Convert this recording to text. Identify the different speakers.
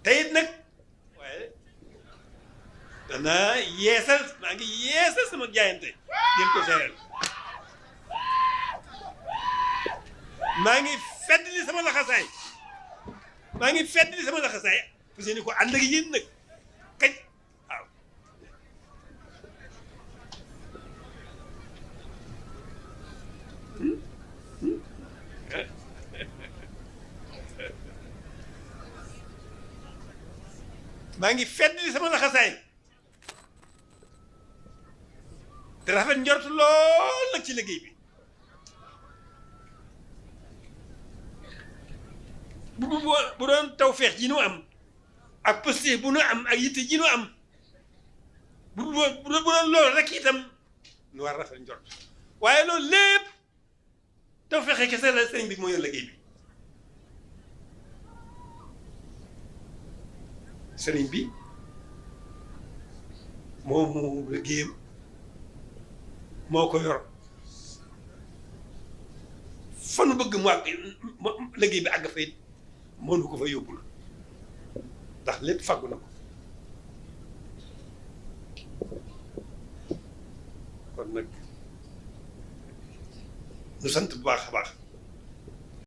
Speaker 1: te it nag waaye danaa yeesal maa ngi yeesal sama jaayante ngeen ko seeral maa ngi feddali sama laxasaay parce que ni ko ànd ak yéen nag kañ waaw maa ngi feddali sama laxasaay te rafet njort lool nag ci liggéey bi bu doon tawfeex ji nu am ak posté bu nu am ak yitte ji nu am bu doon loolu rek itam nu war rafet njort waaye loolu lépp tawfeex kese la sëriñ bi moo yor liggéey bi sëriñ bi moom liggéeyam moo ko yor fa nu bëgg mu àgg liggéey bi àgg fa it mënu ko fa yóbbul ndax lépp fàggu na ko kon nag nu sant bu baax a baax